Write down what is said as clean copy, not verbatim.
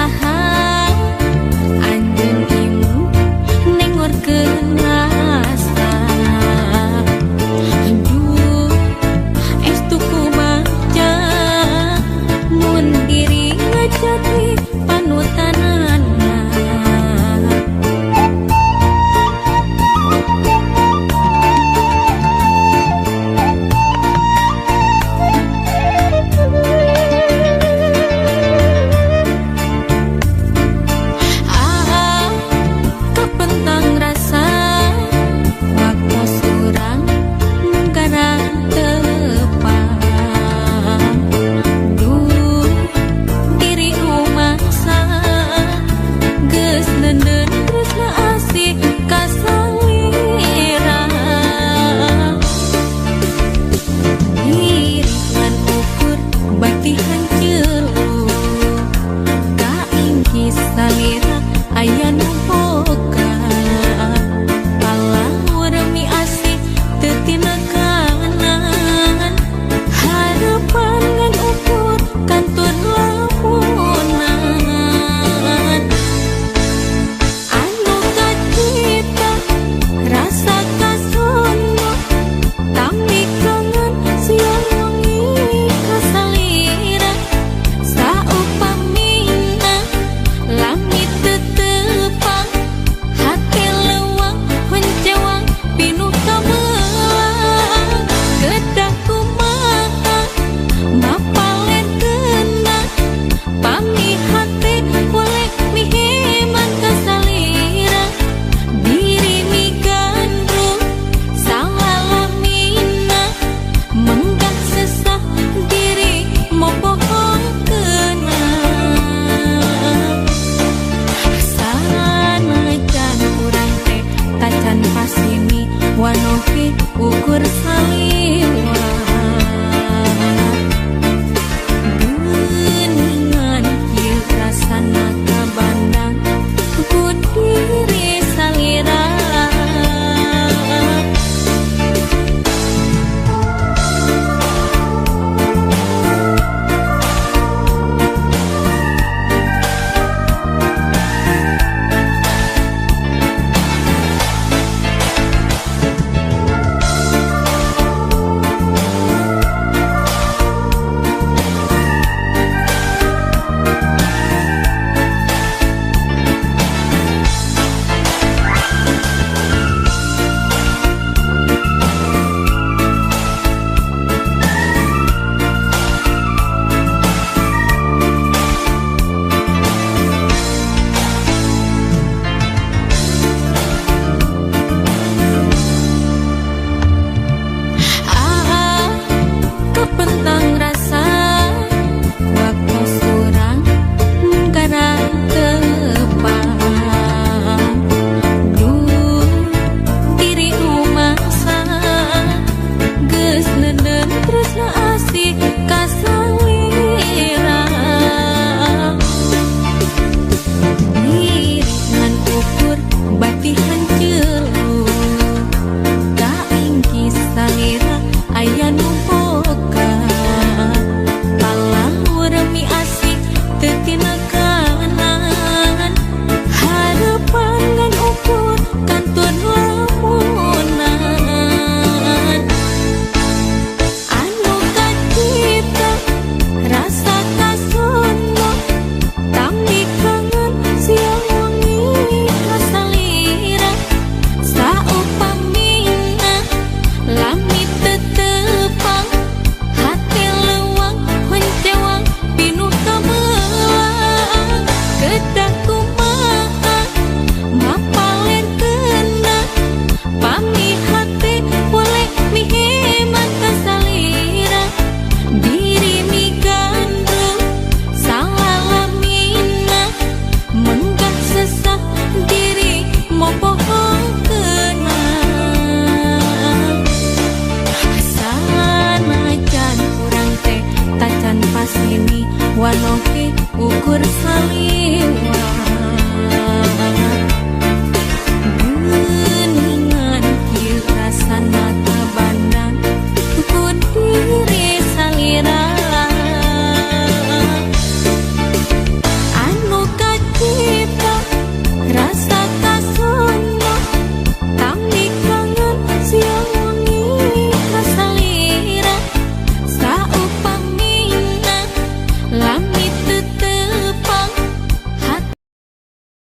saha anjeun imu nengorkeun rasa. Duh estu kumaha mun diri ngajadi panutanana. Kapentang rasa waktos urang munggaran tepang. Duh diri rumasa geus neundeun tresna asih ka salira. Ngiringan ukur bakti hanceuluk kaingkis salira aya nu boga. Palawur mi asih teu tinakanan harapan ngan ukur kantun lamunan. Anu kacita rasa kasono tami kangen siang wengi ka salira. Saupamina lami teu tepang hate leuwang honcewang pinuh kamelang. Kedah kumaha mapalerkeunna pami hate boleh miheman ka salira. Diri migandrung salalamina menggah sesah diri mopohongkeunna. Sanajan urang teh tacan pasimi wanohi ukur saliwat. Geuningan kieu rasana kabandang ku diri salira. Kapentang rasa waktos urang munggaran tepang. Duh diri rumasa geus neundeun tresna asih ka salira. Ngiringan ukur bakti hanceuluk kaingkis salira aya nu boga. Palawur mi asih teu tinakanan harapan ngan ukur kantun lamunan. Anu kacita rasa kasono tami kangen siang wengi ka salira. Saupamina lami teu tepang hate leuwang honcewang pinuh kamelang. Kedah kumaha mapalerkeunna pami hate boleh miheman ka salira. Diri migandrung salalamina menggah sesah diri mopohongkeunna. Sanajan urang teh tacan pasimi wanohi